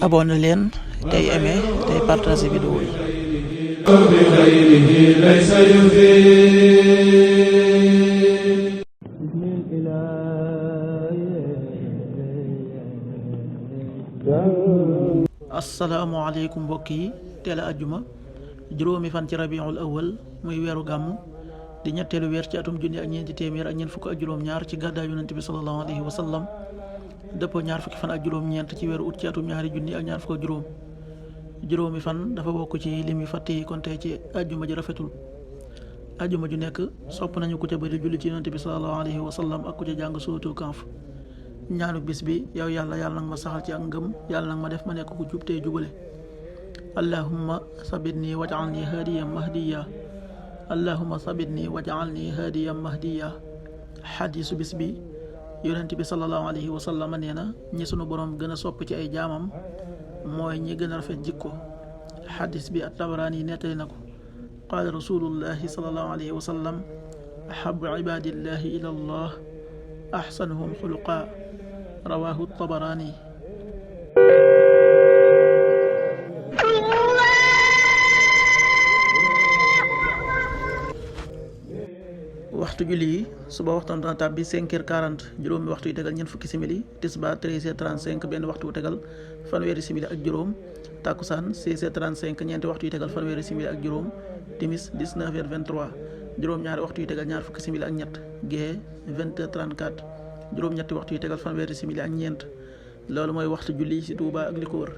abonné leen tey aimé tey partagé vidéo yi. asalaamaaleykum mbokk yi, teel a ajjuma juróomi fan ci rabiul awal muy weeru gàmm di ñetteelu weer ci atum junni ak ñeenti téeméer ak ñeent fukk ak juróom-ñaar ci gàddaay yonent bi sallallahu alayhi wa sallam dëppoo ñaar fukki fan ak juróom-ñeent ci weeru ut ci atum ñaari junni ak ñaar fukk ak juróomi fan dafa bokk ci lim yu fàtte yi kon tey ci ajjuma ji rafetul. ajjuma ju nekk sopp nañu ku ca bëri julli ci yonent bi sallallahu alayhi wa sallam ak ku ca jàng suuratul Kahf. ñaanu bis bi yow yàlla nag ma saxal ci ak ngëm, yàlla nag ma def ma nekk ku jub tey jubale. allahumma sabitni waj'alni hadiyan mahdiya allahumma sabitni waj'alni hadiyan mahdiya. xadiisu bis bi yonent bi sallallahu alayhi wa sallam nee na ñi sunu borom gën a sopp ci ay jaamam mooy ñi gën a rafet jikko. xadiis bi at-Tabaraani nettali na ko. qaala rasulullahi sallallahu alayhi wa sallam ahabbu ibadillahi ila allah ahsanuhum xuluqa. rawaahu at-Tabaraani. waxtu julli yi suba waxtaan dana tàbbi 5h40 juróomi waxtu yu tegal ñeent fukki simili, tisbaar 13h35 benn waxtu wu tegal fanweeri simili ak juróom, takkusaan 16h35 ñeenti waxtu yu tegal fanweeri simili ak juróom, timis 19h23 juróom-ñaari waxtu yu tegal ñaar fukki simili ak ñett, gee 20h34 juróom-ñetti waxtu yu tegal fanweeri simili ak ñeent. loolu mooy waxtu julli ci Touba ak li ko wër.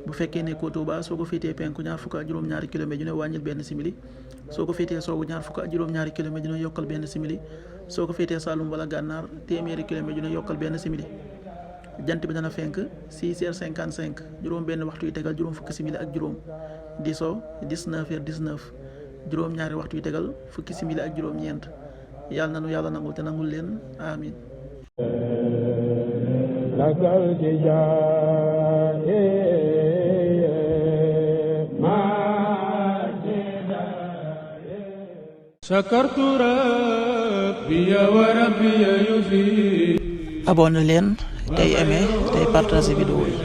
bu fekkee ne ko Touba soo ko féetee penku ñaar fukk ak juróom-ñaari kilomètre dina wàññil benn simili, soo ko féetee soowu ñaar fukk ak juróom-ñaari kilomètre dina yokkal benn simili, soo ko féetee Saalum wala Gànnaar téeméeri kilomètre dina yokkal benn simili. jant bi dana fenk 6h55 juróom benn waxtu yu tegal juróom fukki simili ak juróom, di so 19h19 juróom-ñaari waxtu yu tegal fukki simili ak juróom-ñeent. yàlla nanu yàlla nangul te nangul leen amin. abonné leen tey aimé tey partagé vidéo yi.